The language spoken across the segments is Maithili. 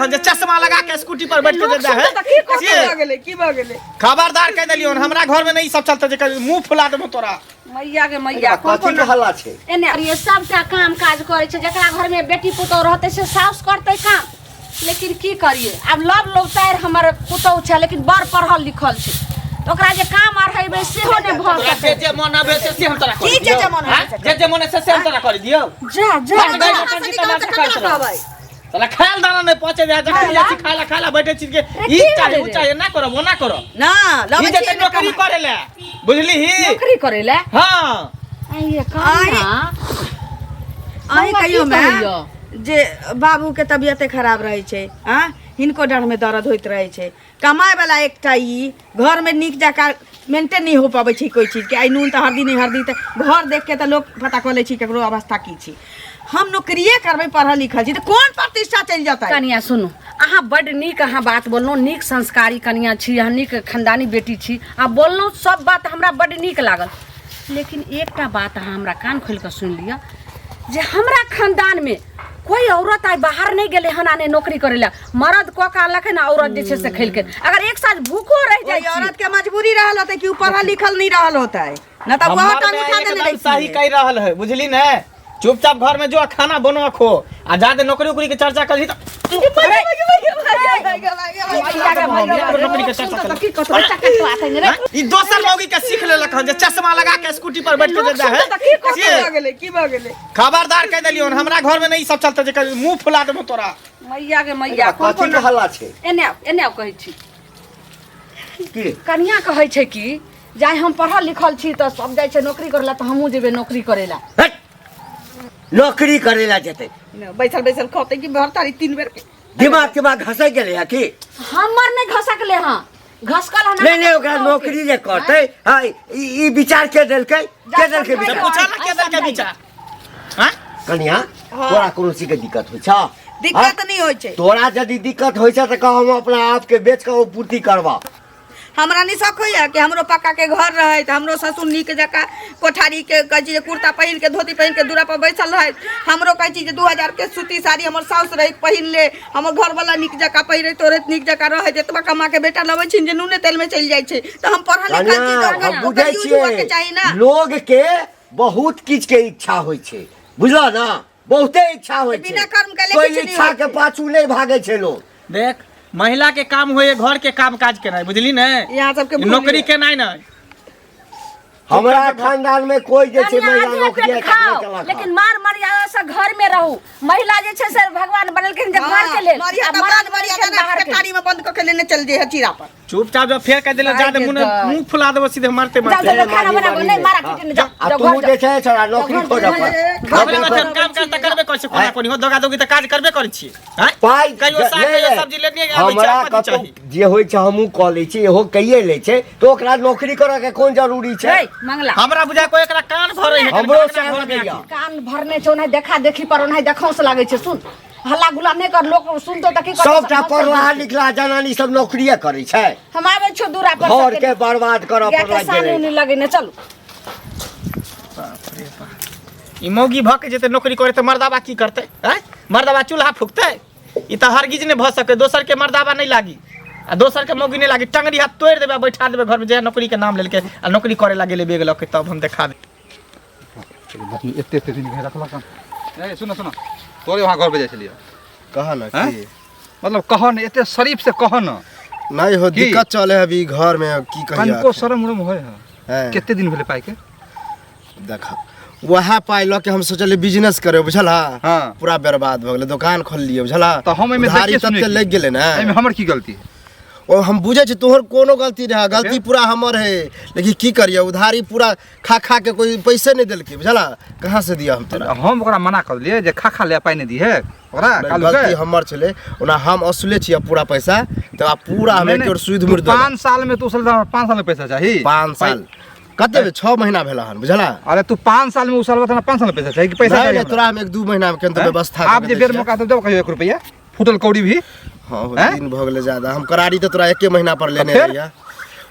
हन जे चश्मा लगा के स्कूटी पर बैठ के लोक जे है सुनतै तऽ की कहतै? से भऽ गेलै की भऽ गेलै खबरदार कह देलियौ हन, हमरा घर में नहीं ई सब चलते जे कहीं मुंह फुला देबो तोरा। मैया के मैया, कोन कथी कोन के हल्ला छै? एने ये सबटा काम काज करै छै, जकरा घर में बेटी पुतोह रहतै से साउस करतै काम। लेकिन की करिए, आब लव लोतारि हमर पुतोह छै, लेकिन बड़ पढ़ल लिखल छै, तऽ ओकरा जे काम अढ़ेबै सेहो नहि भऽ तोरा सकतै। जे जे मन आबे से हम तोरा कर की जे जे मन आबे दियौ। से जे जे मन से से हम तोरा कर दियौ। जा जा हट जा। गई, अहाँ मोटर से जी निकल तमाशा तऽ करत ककरा रह। कहबै? तोरा खायल दाना नहीं पहुंचे दे, जखन जाइ छी खाय ला, खाय ला बैठे छी के रे, ई की चाही भेलै उ रे? चाही, ना करब ओना करब। ना ई लबै जेतै छियै ने नौकरी कमाइ। करे ले, बुझली ही? नौकरी करै लए? हाँ। आइये कनिया, अहीं बौआ, की कहियो मे कहैया? जे बाबूके तबियते खराब रहै छै, आँ हिनको डाँढ़मे दर्द होइत रहै छै, कमाय वाला एकटा ई घरमे नीक जकाँ मेंटेन नहि हो पबै छै कोइ चीजके। आइ नून तऽ हरदी नहि, हरदी तऽ घर देखके तऽ लोक पता कऽ लै छै ककरो अवस्था की छै। हम नौकरिए करबै, पढ़ल लिखल छी तऽ कोन प्रतिष्ठा चलि जेतै? कनिया सुनू, अहाँ बड्ड नीक अहाँ बात बोललहुँ, नीक संस्कारी कनिया छी अहाँ, नीक खानदानी बेटी छी, अहाँ बोललहुँ सब बात हमरा बड्ड नीक लागल। लेकिन एकटा बात अहाँ हमरा कान खोलि कऽ सुनि लिअ जे हमरा खानदानमे कोई औरत आइ बाहर नहि गेलै हन आ नहि नौकरी करै लए। मरद कऽ के आनलकै ने, औरत जे छै से खेलकै। अगर एक साँझ भूखो रहि जाइ ओहि छी, औरत के मजबूरी रहल होतै कि उ पढ़ल लिखल नहीं रहल होतै, न तऽ वह हमर टांग माय उठा देने एकदम रहितियै। सही कहि रहल है, बुझली ने? चुपचाप घर में जो आ खाना बनो खो, आ जादे नौकरी उकरी के चर्चा करही तऽ नौकरी के चर्चा करही। की कहतौ बच्चा कटवा आते ने रे? ई दोसर मौगी के सीख लेलक हन जे चश्मा लगा के स्कूटी पर बैठ के लोक जे है सुनतै तऽ की कहतै? से भऽ गेलै की भऽ गेलै? खबरदार कह देलियौ हन, हमरा घर में नहीं ई सब चलते जे कहीं मुंह फुला देबो तोरा। मैया के मैया, कोन कथी कोन के हल्ला छै? एने आउ, एने आउ कहै छी। की? कनिया कहै छै कि जाय हम पढ़ल लिखल छी तऽ सब जाइ छै नौकरी करै लए, तऽ हमहूँ जेबै नौकरी करै लए। हट! नौकरी करे ला जेतै? न, बैसल बैसल खतै कि भर तारी तीन बेर के दिमाग तिमाग घसै गेलै है की? हमर नहि घसकले हँ, घसकल हन। नहीं नहीं, ओकरा नौकरी जे करतै, हाँ, ई ई विचार के देलकै? के देलकै से विचार? पूछा ना के देलकै विचार? हाँ? कनिया, तोरा कोनो चीज के दिक्कत होइ छौ? दिक्कत नहीं होइ छै। तोरा यदि दिक्कत होइ छै तऽ कह, हम अपना आप के बेच के ओ पूर्ति करबा। हमरा नहीं शौक होइए कि हमरो पक्का के घर रहे, हमरो ससुर नीक जकाँ कोठारी के कहै छी जे कुर्ता पहिर के धोती पहिर के दूरा पर बैसल रहै, हमरो कहै छी जे 2000 के सूती साड़ी हमर साउस रहै पहिर ले, हमर घरवाला नीक जकाँ पहिरैत ओढ़ैत नीक जकाँ रहै। एतबा कमा के बेटा लबै छी जे नूने तेल में चलि जाइ छै, तऽ हम पढ़ल लिखल छी तऽ कनिया, हम ओकर बुझै यूज हुअके छियै चाही ने। लोग के बहुत किछ के इच्छा होइ छै, बुझल ना? बहुते इच्छा होइ छै। बिना कर्म केले कोई किछु नहि इच्छा होइ के छै। पाछू नहि भागै छै लोग। देख, महिला के काम होइए घर के काम काज केनाइ, बुझली ने? यहाँ सबके भूल नौकरी गेल। केनाइ नहि। हमरा खानदान में कोई जे छै कनिया महिला आधे नौकरी पेट आइ तक खाओ नहि केलक लेकिन हन। मार मर्यादा से घर में रहू। महिला जे छै से भगवान बनेलखिन जे घर के लेल, मरिया आ तऽ मर्द बाल मरिया बनेलखिन तऽ बाहर के। पेटारी में बंद कऽ के लेने चल जे है चीरा पर। चुपचाप जब फेर कह देले जा दे, मुंह मुंह फुला देबो सीधे मारते जाओ मारते। जाओ, खाना बनाबो नहीं, मारा पीटी नहीं, जाओ आ जाओ तू घर जे जाओ। छै छोड़ा नौकरी खोजऽ पर। खबरे में हम काम काज तऽ करबे करै छी, कोना कोनी हो दोगा दोगी तऽ काज करबे करै छी। हैं? पाइ कहियो साग नहि, कहियो नहि। सब्जी लेने आबै छै, हमरा कथी कतौ चाही? जे होइ छै हमहूँ कऽ लै छी, इहो कैये लै छै, तऽ ओकरा नौकरी करऽ के कोन जरूरी छै? हे मंगला, हमरा बुझा कोई एकरा कान भरे है। हमरो सएह लगैया। कान भरने छै, ओनाहि देखा देखी पर ओनाहि देखौंस लागै छै। सुन, हल्ला गुल्ला नहि कर, लोक सुनतो तऽ की करतौ? सबटा पढ़लाहा लिखला जनानी सब नौकरिये करै छै। हम आबै छियौ दूरा पर घर के बर्बाद करऽ गाय पर के लागि सानी गेलै। उनी लगेने चलू। ई मौगी भऽ के जेतै नौकरी करे तऽ मर्दाबा की करतै? आँय, मर्दाबा चूल्हा फूकतै? ई तऽ हरगिज नहि भऽ सकै। दोसर के मर्दाबा नहि लागी आ दोसर के मौगी नहि लागी, टंगरी हाथ तोड़ि देबै आ बैठा देबै घरमे। जे नौकरी के नाम लेलकै आ नौकरी करे ला गेलै बेग लऽ के, तब हम देखा देबै। एते एते दिन भए रखलक हन। ए सुन सुन, तोरे वहाँ घर पे जाइ छलियै। कह ना। हैं? की? मतलब कह न, एते शरीफ से कह न। नहीं हो। की? दिक्कत चले है अभी घर में, की कहिया। कनिको शरम उरम होय है? हैं? कते दिन भेलै पाइ के? देख, वएह पाइ लऽ के हम सोचलियै बिजनेस करे, बुझल हा? हाँ। पूरा बर्बाद भऽ गेलै, दोकान खोललियै, बुझल हा? तऽ हम एहिमे उधारी देखिए सुनिए तते की? लागि गेलै ने। एहिमे हमर की गलती है? ओ हम बुझै छी तोहर कोनो गलती रहै, गलती फेर? पूरा हमर है, लेकिन की करियै, उधारी पूरा खा खा के कोई पैसे नहीं देलकै, बुझला? कहाँ से दिया हम तोरा? हम ओकरा मना कर देलियै जे खा खा ले, पाइ नहि दिहे ओकरा। नहीं, कालू के। गलती हमर छलै, ओना हम असुले छियै पूरा पैसा, तऽ आब पूरा हम नहीं, एक नहीं, और सुध तू मुड़ देबै। 5 साल में तू उसल 5 साल में पैसा चाही? 5 साल कते भेल? 6 महीना भेल हन, बुझला? अरे तू 5 साल में उसलबा तऽ 5 साल में पैसा चाही कि पैसा नहीं चाही नहीं हमरा? तोरा हम 1-2 महीना में केहन हैं? व्यवस्था आब कऽ जे दै बेर छियै। मौका देब कहियो 1 रुपैआ फूटल कौड़ी भी। हाँ हो, हैं? दिन भऽ गेलै ज्यादा, हम करारी तऽ तोरा एके महीना पर लेने फेर? रहियै,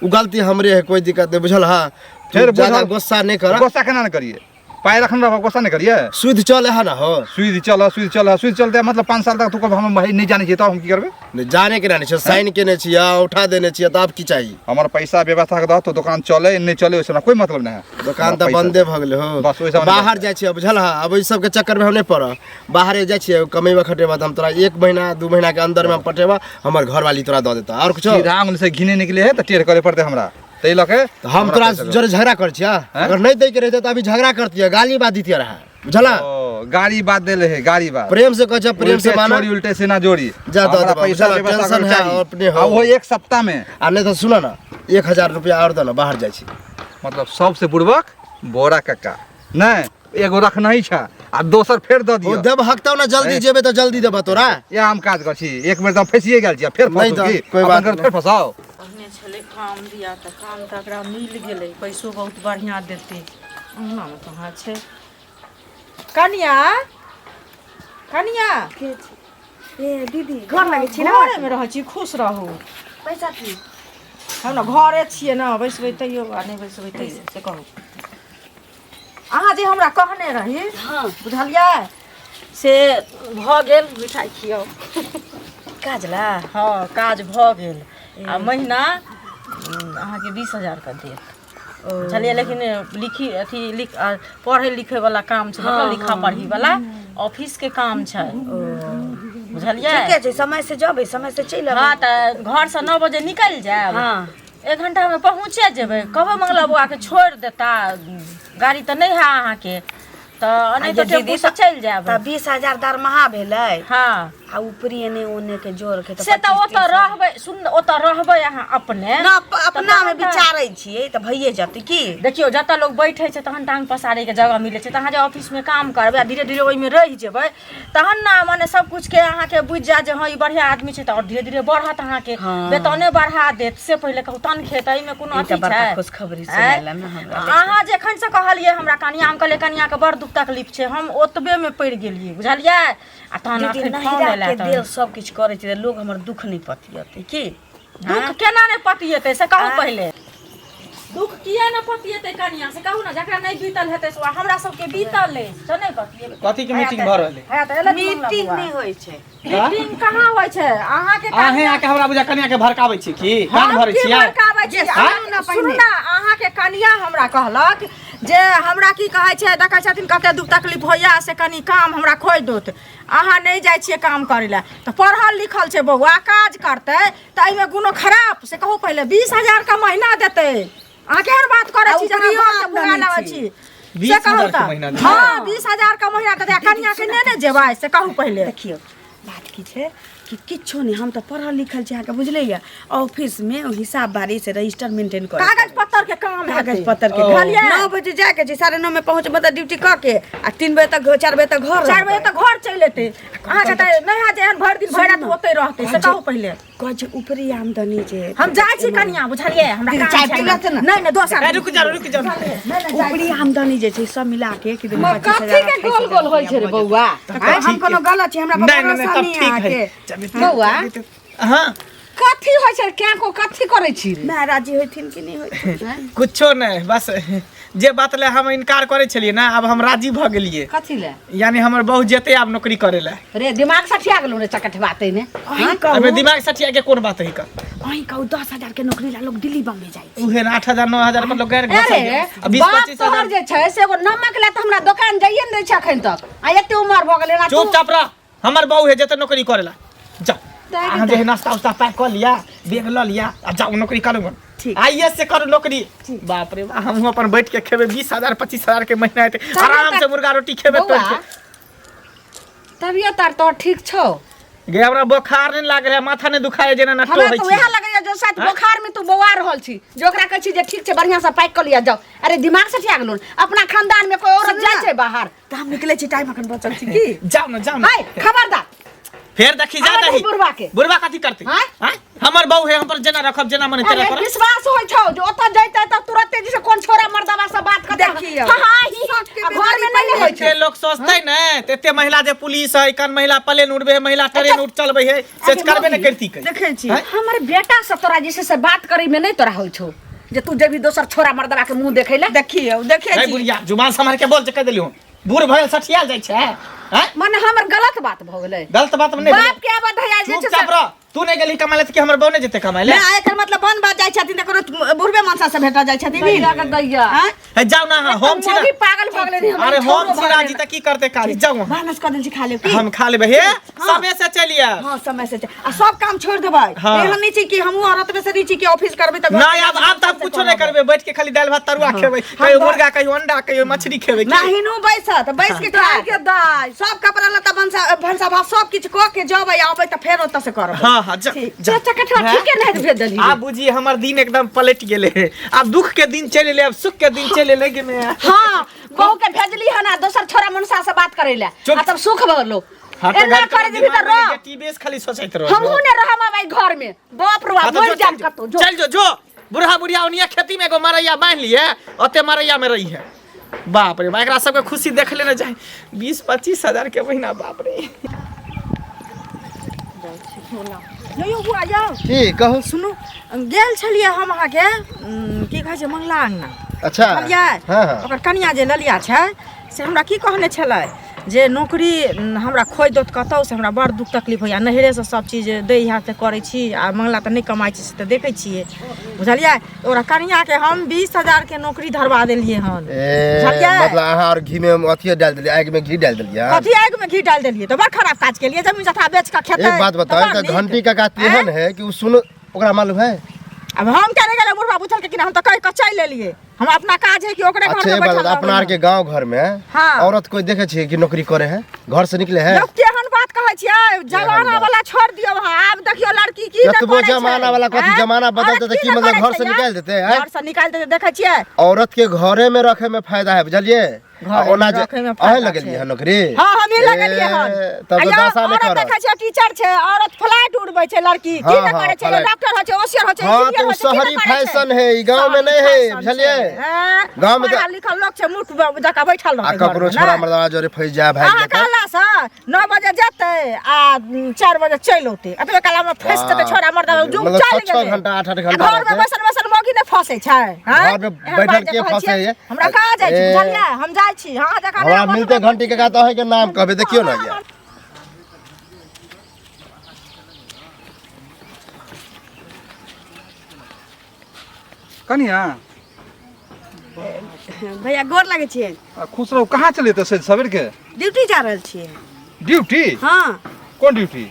ओ गलती हमरे है, कोई दिक्कत नहीं, बुझल? हाँ, फेर ज्यादा बुझल- गुस्सा नहीं कर। गुस्सा केना ने करिए? पाइ रखने रहबह गुस्सा नहि करिए। सुधि चल है ना हो। सुधि चल, सुधि चल, सुधि चलते मतलब 5 साल तक तू कहब हम भाई नहीं जाने छियै, तब हम की करबै? नहीं जाने के नहीं छै, साइन केने छियै, उठा देने छियै, तऽ आब की चाही? हमर पैसा व्यवस्था के दह तो दुकान चले नहीं चले ओइसे हमरा कोई मतलब नहीं है। दुकान हमरा तऽ पैसा बंदे भऽ गेलै हो। बस ओहि सब बाहर जाइ छियै बुझल है, अब एहि सबके चक्कर में हम नहीं पड़ब। बाहरे जाइ छियै कमेबा खटेबा तऽ हम तोरा 1 महीना 2 महीना के अंदर में हम पटेबा, हमर घरवाली तोरा दऽ देता। और कुछो? सीधा आंगुल से घिने निकले है तऽ टेढ़ करे पड़तै हमरा, ताहि लऽ के तऽ हम हमरा तोरा पैसा दे। जरे झगड़ा करै छियै, अगर नहीं दै के रहितै तऽ अभी झगड़ा करतियै, गाली बात दितियै रहे बुझला। ओ, गाड़ी बात देले है, गाड़ी बात। प्रेम से कहै छै, प्रेम से उल्टे माना। चोरी, उल्टे से ना जोड़ी। जा दऽ हमरा देबा, पैसा बुझला, व्यवस्था टेंशन करके है, चाही। अपने हो। आ ओहो 1 सप्ताह में। आ नहीं तऽ सुन ना, 1000 रुपया और दऽ ना, बाहर जाइ छी। मतलब सबसे बुड़बक बोरा कक्का नहीं, एगो रखना ही छा आ दोसर फेर दऽ ओ दियौ। देब हक तब ना, जल्दी ए। जेबै तऽ जल्दी देबऽ तोरा। या हम काज करै छी, एक बेर तऽ हम फँसिए गेल छी, आ फेर नहि फँसू तऽ की? कोइ अपन बात घर नहि। फेर फँसाउ। कहने छलै काम दिया तऽ काम तऽ एकरा मिल गेलै, पैसो बहुत बढ़िआँ देतै। अङ्गनामे कहाँ छै कनिया? कनिया ए दीदी, घर लगै छी ना? घरेमे रहै छी, खुश रहू। पैसा की हम ने घरे छियै ने, बैसबै तैयो आ नहि बैसबै तैयो, से कहू अहाँ जे हमरा कहने रही। हाँ। बुझलियै से भऽ गेल, मिठाइ खियाउ। काज ला? हँ, काज भऽ गेल आ महीना अहाँके 20,000 के देत बुझलियै। लेकिन लिखी अथी लिख पढ़ै लिखै वाला काम छै, मतलब लिखा पढ़ी वाला ऑफिस के काम छै बुझलियै। ठीके छै, समय से जेबै, समय से चलि अबै। हँ, तऽ घरसँ 9 बजे निकलि जायब। हाँ। 1 घंटामे पहुँचे जेबै। कहबै मंगला बौआके छोड़ि देता, गाड़ी तऽ नहि है अहाँके, तऽ एनाहिते आ ये दीदी टेम्पू से चलि जायब। तऽ 20,000 दरमाहा भेलै हाँ। आ ऊपरी एने ओने के जोड़ के तऽ से तऽ 25 ओतऽ रहबै, सुन, ओतऽ रहबै अहाँ अपने ना, अपना मे तहन तऽ- विचारै छियै तऽ भइए जेतै की। देखियौ, जतऽ लोग बैठे छै तहन टांग पसारे के जगह मिलै छै। तऽ अहाँ जे ऑफिसमे काम करबै आ धीरे धीरे ओहिमे रहि जेबै तहन ने मने सब कुछ के अहाँके बुझि जायत जे हँ ई बढ़िआँ आदमी छै, तऽ आओर धीरे धीरे बढ़त, अहाँके हँ। वेतने बढ़ा देत। से पहिले कहू, तनखे तऽ एहिमे कोनो ई अथी तऽ बड़का छै? खुशखबरी आँय? सुनेला ने हमरा। अहाँ जखन से कहलियै हमरा कनिया, हम कहलियै कनियाके बड़ दुख तकलीफ छै, हम ओतबेमे पड़ि गेलियै बुझलियै। आ तहन दीदी अखन फोन नहिरा एला के तहन देल सब किछु करै छै तऽ लोग हमर दुख नहि पतियतै की? दुख केना नहि पतियेतै से कहू पहिले। दुख किया ने पतियेतै कनिया, से कहू ने। जकरा नहि बीतल हेतै से, हमरा सबके बीतल अछि से नहि पतियेबै। कथी के मीटिंग भऽ रहल है? हया तऽ एलथि मंगला मीटिंग बौआ। नहि होइ छै। मीटिंग कहाँ होइ छै अहाँके? अहें आके हमरा बुझा कनिया के भड़काबै छी की कान हम भरै की छियै? भड़काबै छी? जे सुनू ने सुनू पहिने। ने, अहाँके कनिया हमरा कहलक जे हमरा की कहै छै, देखै छथिन कते दुख तकलीफ होइया, से कनि काम हमरा खोजि दोत। अहाँ नहि जाइ छियै काम करै लए। तऽ पढ़ल लिखल छै बौआ, काज करतै तऽ एहिमे कोनो खराब, से कहू पहिले। 20,000 के महीना देतै। अहाँ केहन बात करै आ छी जे अहाँ उपरियो घरके भुगा आमदनी लाबै छै। छी? से 20,000 कहू के तऽ महीना देतै? हँ, 20,000 के महीना देतै आ कनिया के ने ने जेबै, से कहू पहिले। देखियौ, बात की छै कि किछो नहि, हम तऽ पढ़ल लिखल छी अहाँके बुझले यऽ, ऑफिसमे हिसाब बारी से रजिस्टर मेंटेन कर कागज पत्तर के काम कागज हेतै। पत्तर के। बुझलियै? 9 बजे जाके छै, 9:30 में पहुँच, मतलब ड्यूटी कऽ के आ 3 बजे तक, 4 बजे तक घर 4 बजे तक घर चलि एतै। अहाँके तऽ नहि हैत जे एहन भरि दिन भरि राति ओतै रहतै, से कहू पहिले। कहै छै ऊपरी आमदनी छै। हम जाइ छी कनिया, बुझलियै, हमरा दीदी, काम चाय छै। पी लेतै ने? नहि नहि, दोसर ए, रुक जा, रुक जा। ऊपरी आमदनी जे छै सब मिला के कि कथी के गोल गोल होइ छै रे बौआ? हम कोनो गलत छै? हमरा पर नहीं नहीं भरोसा तब नहि ठीक है। अहाँके। बौआ, हाँ। कथी होइ छै? क्या को कथी करै छी रे? माय राजी होथिन कि नहि होथिन? कुछो नहीं, बस जे बात ले हम इनकार करै छलियै ना, आब हम राजी भऽ गेलियै। कथी ले? यानी हमर बहू जेतै आब नौकरी करै लए। रे, दिमाग सठिया गेलौ रे चकठवा तैने? अहीं अबे कहू, दिमाग सठिया के कोन बात है का? अहीं कहू, 10,000 के नौकरी ला लोग दिल्ली बम्बे जाइ छै। उहे ना, 8,000 9,000 पर लोग गैर घुसल अरे गेल। आ 20 बाप 25 तोहर हजार जे छै से एगो नमक ले तऽ हमरा दोकान जाइए ने दै छै अखन तक, आ एते उमर भऽ गेलै ना तू। चुपचाप रह, हमर बहू है, जेतै नौकरी करै ला। जाओ, अहाँ जे है नाश्ता उस्ता पैक कऽ लिया, बैग लऽ लिया आ जाओ नौकरी करू। ठीक। आइए से करू नौकरी। बाप रे बा, हमहूँ अपन बैठ के खेबै। 20,000 25,000 के महीना हेतै, आराम से मुर्गा रोटी खेबै तोड़ि बौआ के। तबियत आर तोहर ठीक छौ? गे, हमरा बोखार नहि लागल है, माथा नहि दुखाय जेना ना हमरा टोहै तऽ छी। उएह लगैया जे शायद बोखार में तू बौआ रहल छी, जे ओकरा कहै छी जे ठीक छै, बढ़िआँ से पैक कऽ लिअ, जाउ। अरे, दिमाग से ठिया गेलौ? अपना खानदान में कोई औरत सुनू जाइ ना। छै बाहर? तऽ हम निकलै छी, टाइम अखन बचल छै की। जाओ ना, जाओ ना। हाय, खबरदार। फेर देखी जा आबै दही दही बुढ़बा के। बुढ़बा कथी करतै? आँय? आँय? हमर बहू है, हम पर जेना रखब जेना मन तेना अरे करब। विश्वास होइ छौ जे ओतऽ जैतै तऽ तुरते जे छै कोन छोरा मर्दबा से बात करतै? देखियौ। हाँ, हाँ, ही, ही। सबके आ घर में बीमारी नहि ने होइ छै। एते लोग सोचतै ने तऽ एते महिला जे पुलिस है, कन महिला प्लेन उड़बै है, महिला ट्रेन उड़ चलबै है, से अरे करबे ने मौगी। करती कै। देखै छी। आँय? हमर बेटा से तोरा जे छै से बात करै में नहि तोरा होइ छौ। जे तू जेबही दोसर छोरा मर्दबा के मुंह देखै ले। देखियौ, देखै नहीं छी। बुढ़िया जुबान सम्हार के बोल जे कह देलियो, बूढ़ भयल सठियाल जाइ छै हैं? मने हमर गलत बात भऽ गेलै? गलत बात नहि भेलै। बाप के आबत है जे छै चुपचाप रह, तू नहि गेलही कमाय ले तऽ की हमर बहू नहि जेतै कमाय ले? नहि, एकर मतलब बन बात जाइ छथिन तऽ कोनो बुढ़बे मनसा से भेटऽ जाइ छथिन। दैया के दैया। आँय? हे जाउ ना अहाँ, हम छी ना। मौगी पागल भऽ गेलै रे, हमर अरे छौरो हम छी भऽ राजी गेलै। तऽ की करतै काज, जाउ अहाँ। भानस कऽ देल छी, खा लेब की? हम खा लेबै। हे समय से चलि आयब। हँ, समय से आ सब काम छोड़ि देबै। हाँ। एहन नहि छै कि हमहूँ औरत में से नहि छी कि ऑफिस करबै तऽ नहि, आब तऽ हम कुछो नहि करबै, बैठ के खाली दालि भात तरुआ खेबै, कहियो मुर्गा कहियो अंडा कहियो मछली खेबै की? नाहिनो बैसत, बैस के दाइ खाय के दाइ। सब कपड़ा लत्ता भनसा भनसा भात सब किछु कऽ के जेबै, आबै तऽ फेर ओतऽ से करबै। हाँ हाँ, जा जा। चाचा कठवा ठीके नहीं भेज देली। आब बुझी हमर दिन एकदम पलट गेलै, आब दुख के दिन चलि एलै, आब सुख के दिन चलि एलै गे माय। हाँ, बहू के भेजली है ना दोसर छोरा मनसा से बात करे ले, चुप। आ तब सुख भलो। हाँ, तऽ एना घर करे देबी तऽ रह। टीबीएस खाली सोचैत रह। हमहूँ ने रहम अब एहि घर में, बाप रे हाँ, बाप, तऽ मर जो, जाम चल जो, कतौ जो। चल जो, जो बुढ़ा बुढ़िया ओनिया खेती में एगो मरैया बान्हि लिए, ओते मरैया में रही है। बाप रे बाप, एकरा सबके खुशी देख लेने जाए, 20-25 हजार के महीना, बाप रे। यौ यौ बुआ यौ। की कहू? सुनू, गेल छलियै हम अहाँके की कहै छै मंगला अङ्गना। अच्छा। बुझलियै? हाँ, हाँ। ओकर कनिया जे ललिया छै से हमरा की कहने छलै जे नौकरी हमरा खोजि देत कतहु से, हमरा बड़ दुख तकलीफ होइए, नैहरेसँ सब चीज दै है तऽ करै छी, आ मंगला तऽ नहि कमाइ छी से तऽ देखै छियै, बुझलियै? तऽ ओकरा कनियाके हम 20 हजारके नौकरी धरबा देलियै हन। ए, बुझलियै? मतलब अहाँ और घी में अथिये डाल देलियै, आगि में घी डाल देलियै हन। कथी आगि में घी डालि देलियै? तऽ बड़ खराब काज केलियै, जमीन जथा बेच कऽ खेतै। एक बात बताओ, तऽ बड़ तऽ नीक। घंटी काका तेहन है कि उ सुन ओकरा मालूम है? आब हम क्या नहि गेलै बुढ़बा बुझल के कि हम तऽ कहि कऽ चलि एलियै, हम अपना काज है कि ओकरे घर अच्छा में एक बात बैठल बताओ, अपना आर रहबै। के गांव घर में हाँ। औरत कोई देखे छियै कि नौकरी करे है, घर से निकले है? लोक केहन बात कहै छियै, जमाना बात? वाला छोड़ दियौ अहाँ, आब देखियौ लड़की की नहि कतबो करै छै। जमाना वाला कथी, आँय? जमाना बदलतै औरत तऽ की नहि मतलब करै घर से छै यार? निकालि देतै, आँय? घर से निकालि देतै, देखै छियै? औरत के घरे में रखे में फायदा है, बुझलियै? घरे आ ओना में जे रखे में फायदा अहें लगेलियै छै। हन नौकरी? हाँ, हमही लगेलियै हन। तब तऽ आ यौ, दशा नहि औरत करत। देखै छियै टीचर छै, औरत फ्लाइट उड़बै छै, लड़की की हाँ, नहि हाँ, करै छै? फ्लाइट। डॉक्टर होइ छै, ओसियर होइ छै, हाँ, इंजीनियर तऽ ओ होइ छै, की शहरी नहि करै छै? फैशन है, ई गाँव में नहीं है, शहरी फैशन बुझलियै? छै, हैं? गाँव में तऽ पढ़ल लिखल लोक छै, मूर्ख जकाँ बैठल आ रहतै ककरो घरमे, छोरा नहि? मर्दाना जोरे फँसि जाय भागि अहाँ जेतै। कहला से 9 बजे जेतै आ 4 बजे चलि औतै, एतबे कालमे फँसि जेतै छोरा मर्दाना, जुग मतलब चलि छः छः गेलै। घंटा, आठ आठ आ घंटा घरमे रहतै। बैसल बैसल मौगी नहि फँसै छै, हैं? घरमे एहन बैठल बात जे के कहै छियै? फँसैये? हमरा कहाँ जाइ छी, ए, बुझलियै? हम जाइ छी, अहाँ जकाँ नहि हमरा अपन मिलते घंटी के तऽ अहींके नाम कहबै, देखियौ ने ये। कनिया। भैया, गोर लगै छियै। आ, खुश रहू। कहाँ चलिए तऽ से सवेर के? ड्यूटी जा रहल छियै। ड्यूटी? हाँ। कोन ड्यूटी?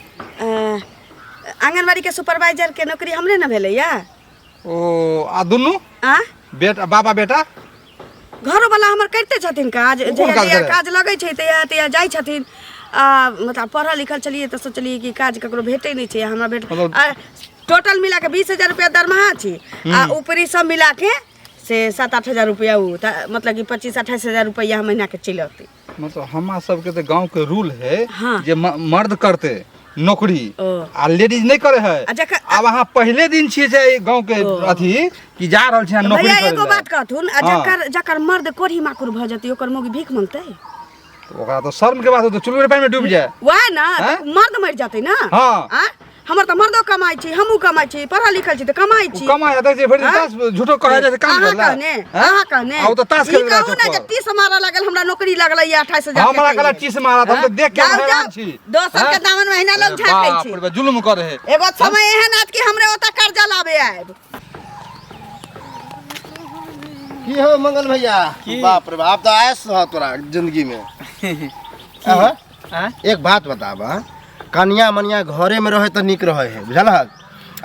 आंगनबाड़ी के सुपरवाइजर के नौकरी हमरे ने भेलैया। ओ, आ दुनू आ बेटा, बाबा बेटा? घरो वाला हमर करिते छथिन काज। कोन जहिया काज जहिया करै? काज लगै छै तहिया तहिया जाइ छथिन। आ मतलब पढ़ल लिखल छलियै तऽ सोचलियै कि काज ककरो भेटै नहि छै, हमरा भेट मतलब- आ टोटल मिला के 20,000 रुपया दरमाहा छै, आ ऊपरी सब मिला के से 7-8 हजार रुपया, उ तऽ मतलब कि 25-28 हजार रुपया महीना के चलि औतै। मतलब हमरा सबके तऽ गाँव के रूल है जे मर्द करते नौकरी ओ। आ लेडीज नहि करे है। आ जखन आब अहाँ पहिले दिन छियै जे एहि गाँव के अथी कि जा रहल छी अहाँ नौकरी भैया, करे एगो लए। बात कहथुन, आ जकर जकर मर्द कोढ़ी माकुर भऽ जेतै, ओकर मौगी भीख मंगतै? तऽ ओकरा तऽ शर्म के बात होतै, चुल्लू पानि में डूबि जाए। वएह ने। हैं? तऽ मर्द मरि जेतै ने। हाँ। आ हमर तऽ मर्दो कमाइ छी, हमहूँ कमाइ छी, पढ़ल लिखल छी तऽ कमाइ छी। कमाइ हेतै जे भरि दिन हैं? ताश झूठो कहै जाइ छै काम अहाँ करला। कहने, अहाँ कहने। आ ओ तऽ ताश ई खेलै कहू ने जे टीस मारऽ लागल, हमरा नौकरी लगलै या 28,000 के हमरा कहला तैयो। टीस मारत, हम तऽ देख के जाउ, हम हैरान जाउ। छी। दोसर के हैं? दामन महीना लोग झाँकै बाप छै। रे बाप, जुलुम करे है। एगो समय एहन आत कि हमरे ओतऽ कर्जा लाबे आयब। की हो मंगल भैया? बाप रे बाप, तऽ आयस रह तोरा जिंदगी में। अहाँ? आँय? एक बात बताब, कनिया मनिया घरे में रहे तऽ नीक रहे है, बुझल हक?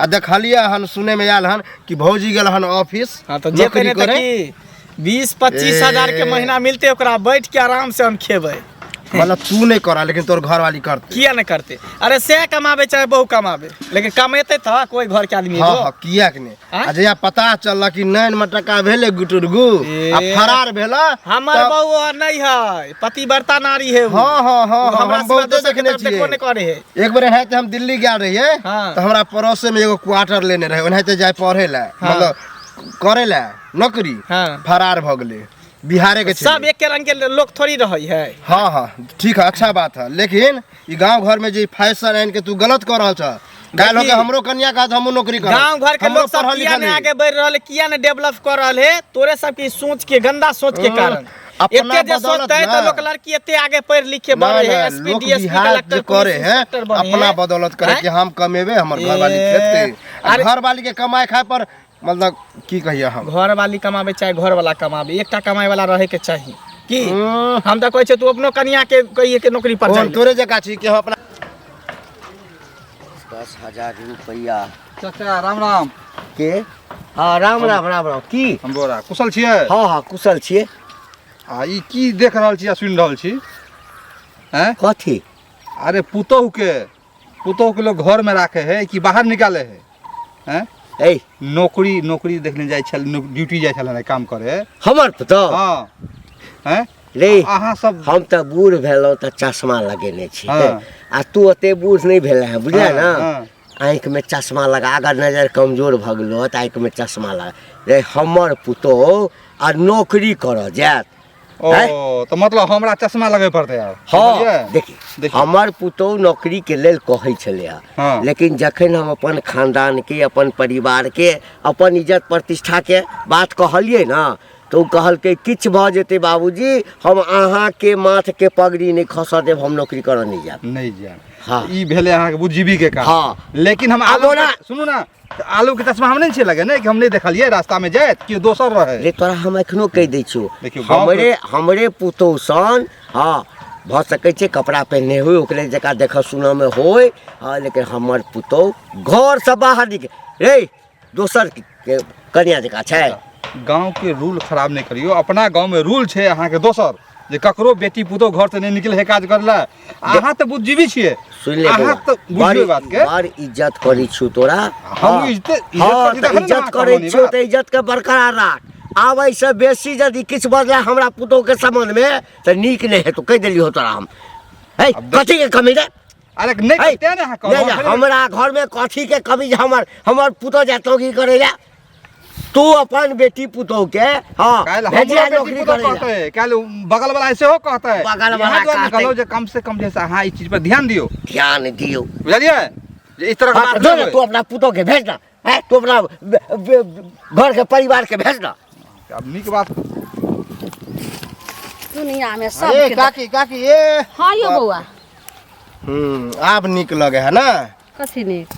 आ देखलियै हन, सुने में आयल हन कि भौजी गेल हन ऑफिस हाँ, तऽ जेतै नौकरी नहि तऽ करे। की, 20-25 हजार के ए। महीना मिलते, ओकरा बैठ के आराम से हम खेबै। मतलब तू नहीं करा, लेकिन तोर घरवाली करते? किया नहीं करते? अरे से कमाबे चाहे बहु कमाबे, लेकिन कमेते तऽ कोई घर के आदमी हाँ एगो। हाँ, किया के नहीं? आँय? आ जहिया पता चलल कि नैन में टका भेले गुटुरगु ए। आ फरार भेला हमर बहु और नहीं है, पतिव्रता नारी है उ। हाँ हाँ हाँ उ हाँ हमरा हम सिवा बहुते दोसर के देखने तरफ देखबो छियै। नहीं करे है। एक बेर एनाहिते हम दिल्ली गेल रहियै तऽ हमरा पड़ोसे में एगो क्वार्टर लेने रहे, ओनाहिते जाय पढ़े लए, मतलब करे लए नौकरी, फरार भऽ गेलै, बिहारे के सब छलै। एके रंग के लोग थोड़ी रहे है। हाँ हाँ, ठीक है, अच्छा बात है, लेकिन ई गांव घर में जे फैशन आनि के तू गलत कऽ रहल छ। काल्हि होके हमरो कन्या कहत हमहूँ नौकरी करब। गांव घर के हमरो लोग सब पढ़ल किया लिखल ने है। आगे बढ़ रहल है, किया ने डेवलप कर रहल है, तोरे सब के सोच के, गंदा सोच के कारण। अपना एते जे बदौलत सोचते है ना। तो लोग लड़की एते आगे पढ़ लिख के ना, बढ़े है, ना, एसपी लोक डीएसपी बिहार कलेक्टर जे करे पुलिस है इंस्पेक्टर बने अपना है। बदौलत करे हैं? कि हम कमेबे, हमर घर वाली ए, खेतै। आ अरे- घर वाली के कमाए खाए पर मतलब की कहिए हम। घर वाली कमाबे चाहे घर वाला कमाबे, एकटा कमाए वाला रहे के चाही की। हम्म। हम तऽ कहै छियै तू अपनो कनिया के कहिए के नौकरी पर कोन जाय। तोरे जकाँ छी कि हम अपना 10,000 रुपैआ। चाचा राम राम। के? हाँ राम राम राम राम। की हम बोरा कुशल छियै? हाँ हाँ कुशल छियै। आ ई की देख रहल छी आ सुनि रहल छी? हैं? कथी? अरे पुतोहु के, पुतोहु के लोग घर में राखे है कि बाहर निकाले है? हैं? ए नौकरी, नौकरी देखने जाइ छल, ड्यूटी जाइ छल ने काम करे। हमर पुतोहु? हाँ। हैं? रे, अहाँ सब हम तऽ बूढ़ भेलहुँ तऽ चश्मा लगेने छी। हाँ। आ तू ओते बूढ़ नहि भेल है, बुझलियै हाँ, ना? हाँ। आँखि में चश्मा लगा, अगर नजर कमजोर भऽ गेलो तऽ आँखि में चश्मा लगा। रे हमर पुतोहु आ नौकरी करऽ जायत। ओ, हैं? तऽ मतलब हमरा चश्मा लगबै पड़तै आब। हाँ, बुझलियै? देखी, देखियौ। हमर पुतोहु नौकरी के लेल कहै छलै हँ। हाँ। लेकिन जखन हम अपन खानदान के, अपन परिवार के, अपन इज्जत प्रतिष्ठा के बात कहलियै ना, तऽ ओ कहलकै किछु भऽ जेतै बाबूजी, हम अहाँके माथके पगड़ी नहि खसऽ देब, हम नौकरी करऽ नहि जायब। नहि जायब। हाँ। ई भेलै अहाँके बुद्धिजीवी के काम। हाँ। लेकिन हम आब आलू ओना के, सुनू ना, तऽ आलू के चश्मा हम नहि छियै लगेने कि हम नहि देखलियै रास्ता में जाइत, केओ दोसर रहै। रे तोरा हम एखनो कहि दै छियौ, देखियौ, गाँव के- हमरे पुतोहु सन, हाँ, भऽ सकै छै कपड़ा पहिरने होय, ओकरे जकाँ देखऽ सुनऽ में होय, हाँ, लेकिन हमर पुतोहु घरसँ बाहर निकल रे दोसर के कनिया जकाँ छै। गाँव के रूल खराब नहि करियौ, अपना गाँव में रूल छै अहाँके दोसर, जे ककरो बेटी पुतोहु घर से नहि निकले है काज करला। अहाँ तऽ बुद्धिजीवी छियै, सुनि ले अहाँ बौआ, तऽ बुझियौ बात के। बड़ इज्जत करै छियौ तोरा। हम हाँ। इज्जत हाँ, करै छी तऽ तखन ने इज्जत अहाँ करै कहलहुँ ई छियौ बात। तऽ इज्जत के बरकरार राख। आब एहिसँ बेसी यदि किछु बजला हमरा पुतोहु के संबंध में तऽ नीक नहि हेतौ, कहि देलियौ तोरा हम। हे, आब देख- कथी के कमी रे? अरे नहि हे, तें ने अहाँ कहलहुँ, नहि, खाली- हमरा घर में कथी के कमी जे हमर पुतोहु जायत नौकरी करै लए? तू अपन बेटी पुतोहु के, हाँ, काल्हि भेजिया हमरो बेटी नौकरी पुतोहु करै लए। कहतै, काल्हि बगल वाला सेहो कहतै। बगल वाला इएह दुआरे कहतै। कहलहुँ जे कम से कम जे से अहाँ ई चीज पर ध्यान दियौ। ध्यान दियौ। बुझलियै? जे इस तरह के हाँ, बात जो नहि ने, होय। तू अपना पुतोहु के भेज ना, हैं? तू अपना घर के परिवार के भेज ना। आब नीक बात। दुनिया में सब अरे के काकी, काकी, ए। हाँ यो बौआ। आब नीक लगे है ना? कथी नीक?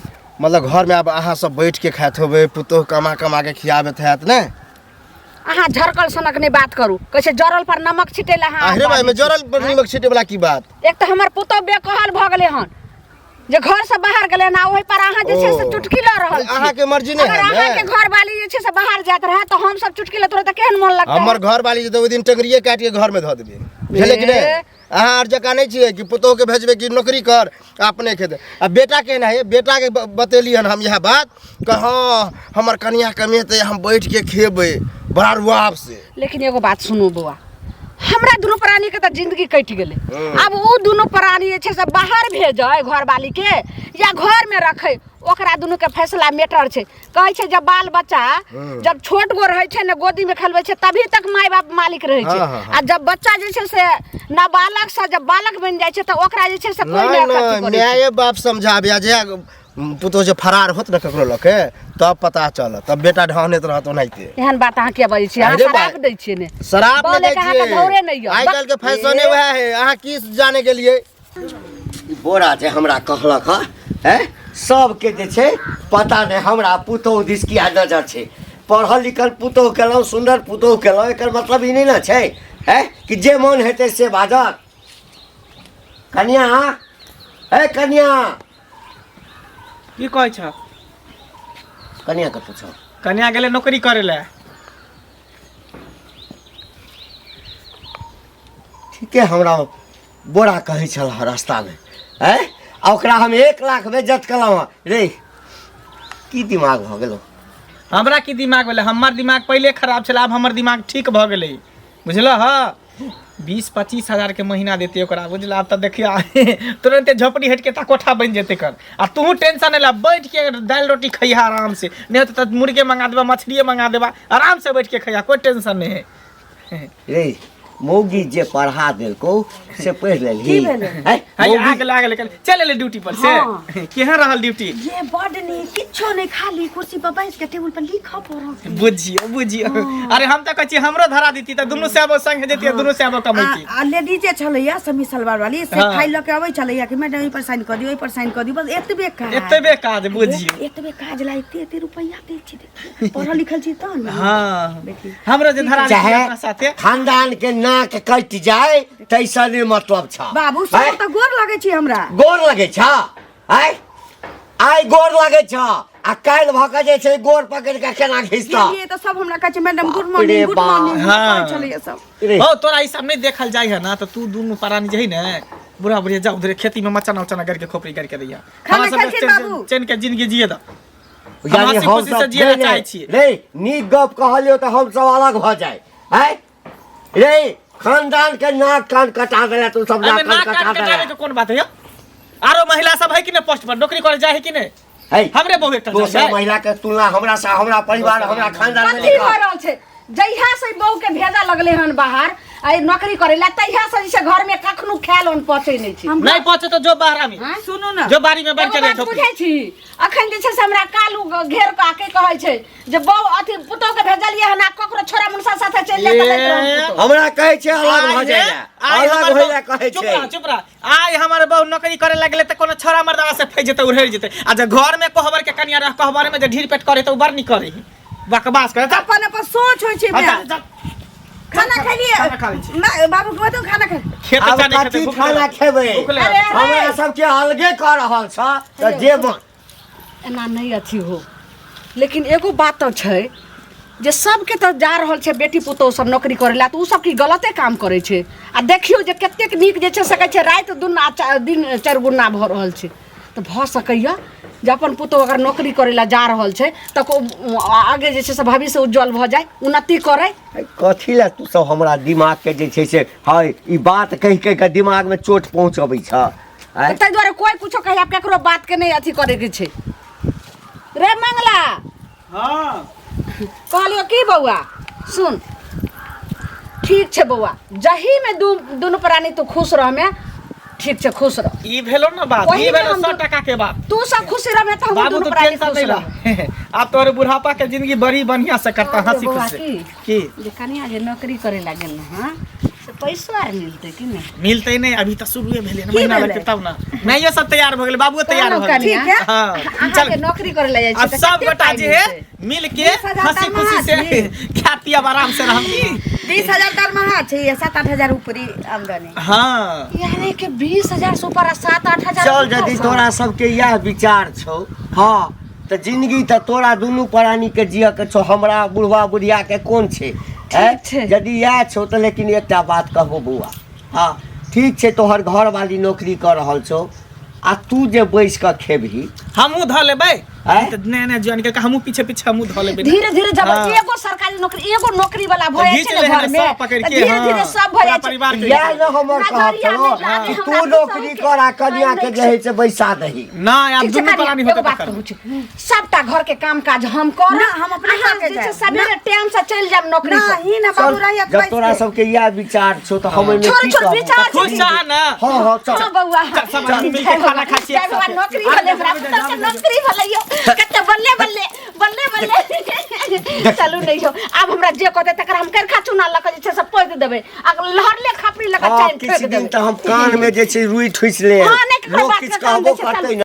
मतलब घर में आब अहाँ सब बैठ के खाइत होबै, पुतोहु कमा कमा के खियाबैत हैत ने? अहाँ झरकल सनक नहि बात करू, कहै छै जरल पर नमक छिटै लए अहाँ अरे भाई, में जरल पर नमक छिटै वाला की बात? एक तऽ हमर पुतोहु बेकहल भऽ गेलै हन, जे घर से बाहर गेलै ना, ओहि पर अहाँ जे छै से ओ। चुटकी लऽ रहल छी। अहाँके मर्जी नहि अगर है ने? अहाँके घर वाली जे छै से बाहर जाइत रहए तऽ हम सब चुटकी लैत रहै तऽ केहन मोन लगतै? हमर घर वाली जे ओहि दिन टंगरिए काटि के घर में धऽ देबै, बुझलियै कि नहि? ए। अहाँ आर जकाँ नहि छियै कि पुतोहु के भेजबै कि नौकरी कर अपने खेतै। आ बेटा केहन है? बेटा के बतेली हन हम इएह बात कि हाँ हमर कनिया कमेतै, हम बैठ के खेबै बड़ा रुआब से। लेकिन एगो बात सुनू बौआ, हमरा दुनू प्राणी के तऽ जिंदगी कटि गेलै, आब ओ दुनू प्राणी जे छै से बाहर भेजै घरवाली के या घर में रखै, ओकरा दुनू के फैसला मैटर छै। कहै छै जब बाल बच्चा जब छोट गो रहै छै ने, गोदी में खेलबै छै, तभी तक माय बाप मालिक रहै छै। हाँ, हाँ, हाँ। आ जब बच्चा जे छै से नाबालक से जब बालक बनि जाइ छै तऽ ओकरा जे छै से कोइ नहि, नहि अथी नहि, करै छै। माये बाप समझाबे, जे पुतोहु जे फरार होत ने ककरो लके तब पता चलत, तब बेटा ढहनेत रहत ओनाहिते। एहन बात अहाँ किया बजै छियै? अहाँ अरे शराब भाई, दै छियै ने? शराब नहि बोले दै के अहाँके छियै। धौरे नहि यऽ। आइ काल्हि के फैशने वएह है, अहाँ की जाने गेलियै? ई बोरा जे हमरा कहलक हँ, हैं, सबके जे छै पता नहि हमरा पुतोहु दिस किया नजर छै। पढ़ल लिखल पुतोहु केलहुँ, सुन्दर पुतोहु केलहुँ, एकर मतलब ई नहि ने छै, हैं, कि जे मन हेतै से बाजत। कनिया, हे कनिया। की कहै छ? कनिया के पूछो। कनिया गेलै नौकरी करै लए। ठीके हमरा बोरा कहै छल रास्तामे, हैं, आ ओकरा हम 1 लाख बेइज्जत केलहुँ हँ। रे की दिमाग भऽ गेलौ? हमरा की दिमाग भेलै? हमर दिमाग पहिले खराब छलै, आब हमर दिमाग ठीक भऽ गेलै, बुझलह? 20-25 हजार के महीना देतै ओकरा, बुझलह? आब तऽ देखियौ तुरन्ते झोपड़ी हटि के तऽ कोठा बनि जेतै कर। आ तूहू टेंशन नहि ले, बैठ के दालि रोटी खइहा आराम से, नहि होतै तऽ मुर्गे मंगा देबा, मछलिए मंगा देबा, आराम से बैठ के खइहा, कोई टेंशन नहीं है। रे मौगी जे पढ़ा देलको से पढ़ि लेलही की भेलै? हैं? है मौगी आग लागल कल चल एले ड्यूटी पर से हाँ। केहन रहल ड्यूटी ये बड नीक किछो नहि खाली कुर्सी पर बैस के टेबुल पर लिखऽ पड़त बुझियो बुझियो अरे हम तऽ कहै छी हमरो धरा देती तऽ दुनू सेबो संग जेती दुनू सेबो कमैती आ लेडीजे छलैया समी सलवार वाली से हाँ। फाइल लऽ के अबै छलैया कि मैडम एहि पर साइन कऽ दियौ ओहि पर साइन कऽ दियौ बस एतबे काज एतबे काज बुझियो एतबे काज ला एते एते रुपैआ दै छै देखियौ पढ़ल लिखल छी तहन ने हाँ हमरो जे धरा देती चाहे अपना साथे खानदान के नाक कटि जाए तैसँ नहि मतलब छ बाबू हैं? सब तऽ गोर लगै छी हमरा गोर लगै छ आय आइ गोर लगै छ आ काल्हि भऽ कऽ जे छै गोर पकड़ि कऽ केना घिचतऽ गेलियै तऽ सब हमरा कहै छै मैडम गुड बाप रे मॉर्निंग गुड बाप। मॉर्निंग हाँ। कहै छलैया सब रे हो तोरा ई सब नहीं देखल जाय है ना तो तू दुनू प्राणी जे है ने बुढ़ा बुढ़िया जा उधरे खेती में मचाना उचाना करके खोपड़ी करके दैया खाना हमरा सबके खेलखिन बाबू? चैन के जिंदगी जिए दा हम यानी हंसी हम खुशी से सब जिए ला नहीं, चाहै छियै नहीं नीक गप कहलियौ तऽ हम सब अलग भऽ जाय आय रे खानदान के नाक कान कटा देला तू सब अरे नाक कान नाक कटा कान देला कटाबे के कोन बात है यौ? आरो महिला सब है कि नहीं पोस्ट पर नौकरी करे जाए है कि नहीं है हमरे बहु एकटा दोसर जाय महिला के तुलना हमरा से हमरा परिवार हमरा खानदान में कथी नहीं भऽ कर रहल छै जहिया से बहू के भेजा लगले हन बाहर आ ई नौकरी करे ला तहिया से जे छै घर में कखनो खायल अन्न पचै नहि छै नहीं पहुंचे तो जो बाहर आमी आँय? सुनू ने जो बाड़ी में बैठ एगो के रहे बात बुझै छी अखन जे छै से हमरा कालू घेर कऽ आके कहै छै जे बहू अथी पुतोह के भेजलियै हन आ ककरो छोरा मुनसा साथे चलि जाय तऽ लैत रहू ए, पुतोह। हमरा कहै छै अलग भऽ आइ जाय हे, ला आइ अलग हमर होय ला बहु- कहै चुप छै रह चुप रह आइ हमर बहु नौकरी करे लगले तऽ कोनो छोरा मर्दावा से फैस जेतै उड़ेर जेतै आ जे घर में कोहबर के कनिया रह कोहबर में जे ढीर पेट करे तऽ उ बड़ नीक करे बकवास करे चल अपन अपन सोच होइ छै चल, माय। चल खाना खेलियै खाना खा लै छी। माय, बाबू के बताउ खाना खा खेत आब जाने कथी खेतै, भूख खाना लगल। खेबै भूख लगल। अरे, अरे। हमरा सबके अलगे कऽ रहल छ तऽ जे मन एना नहि अथी हो लेकिन एगो बात तऽ छै जे सबके तऽ जा रहल छै बेटी पुतोहु सब नौकरी करै लए तऽ ओ सब की गलते काम करै छै आ देखियौ जे कतेक नीक जे छै से कहै छै राति दुना दिन चारि गुना भऽ रहल छै तऽ भऽ सकैए जे अपन पुतोहु अगर नौकरी करै लए जा रहल छै तऽ ओ आगे जे छै से भविष्य उज्जवल भऽ जाय उन्नति करै कथी लए तू सब हमरा दिमागके जे छै से है ई बात कहि कहि कऽ दिमागमे चोट पहुँचबै छ आँय? ताहि दुआरे कोइ कुछो कहे आब केकरो बात के नहि अथी करैके छै रे मंगला हाँ कहलियो की बौआ सुन ठीक छै बौआ जहीमे दू दुनू प्राणी तू खुश रहमे ठीक छै खुश रह ई भेलो ना बात ओही ई में भेलो हम 100 दू- टका के बात तू सब खुश रहमे तऽ हमहूँ बाबू दुनू तू प्राणी टेंशन खुश नहीं रहब ला आब तोहर बुढ़ापा के जिंदगी बड़ी बढ़िया से करता अरे हंसी बौआ, खुश से की? की जे कनिया जे नौकरी करे लागल हँ से पैसो आर मिलतै कि नहि मिलते नहीं अभी तऽ शुरुए भेलै ने महीना लगतै तब ना माइयो सब तैयार भऽ गेलै बाबुओ तैयार भऽ गेलै ठीक है हाँ अहाँके चल नौकरी करे ला जाइ अब छी तऽ सब कते गोटा पाइ जे है मिलतै? मिल के 20,000 हंसी खुशी से खा पियब आराम से रहब की 20,000 दरमाहा छै 7-8 हजार ऊपरी आमदनी हाँ यानी कि 20,000 से ऊपर आ 7-8 हजार चल यदि तोरा सबके इएह विचार छौ हँ तऽ जिंदगी तऽ तोरा दुनू प्राणी के जियऽ के छौ हमरा बुढ़वा बुढ़िया के कोन छै ठीक छै। यदि इएह छौ तऽ लेकिन एकटा बात कहबो बौआ हँ ठीक छै तोहर घरवाली नौकरी कऽ रहल छौ आ तू जे बैस कऽ खेबही हमहूँ धऽ लेबै आँय? तऽ नया नया ज्वाइन करके हमहूँ पीछे पीछे हमहूँ धऽ लेबै धीरे धीरे जब हाँ। एगो सरकारी नौकरी एगो नौकरी वाला भऽ जाइ घीच छै ने ले घर में सब पकड़ तऽ के धीरे हाँ। धीरे सब भऽ पूरा जाइ छै परिवार के इएह ने हमर कहब नजरिया छौ नहि लागे कि हमरा तू नौकरी कर आ कनिया के जे है से बैसा दही नहि आब ठीक छै दुनू कनिया, प्राणी एगो होतै बात तखन कहू छी सबटा घर के काम काज हम करब ना, हम अपने अहाँ करके जे छै जायब। सबेरे टाइम से चलि जायब नौकरी पर। नहीं ना बाबू चल रही जब तोरा सबके इएह विचार छौ तऽ हम ओहिमे छोड़ की छोड़ कहबौ? विचार खुश चाह ना हँ हँ चल हाँ बौआ चल, सब आदमी मिलके खाना खाइ छियै जय एक बौआ साथे। नौकरी भेलै हमरा पुतहु के नौकरी भेलै यौ कते बल्ले बल्ले बल्ले बल्ले चलू नहि यौ आब हमरा जे कहतै तकरा हम करखा चूना लऽ कऽ जे छै से पोति देबै आ लहरले खापड़ी लऽ कऽ हँ चानि किछु ठोकि दिन देबै तऽ हम कान में जे छै रुइ ठुसि ले हँ, नहि ककरो लोक बात किछु के कान कहबो दै छै, करतै ने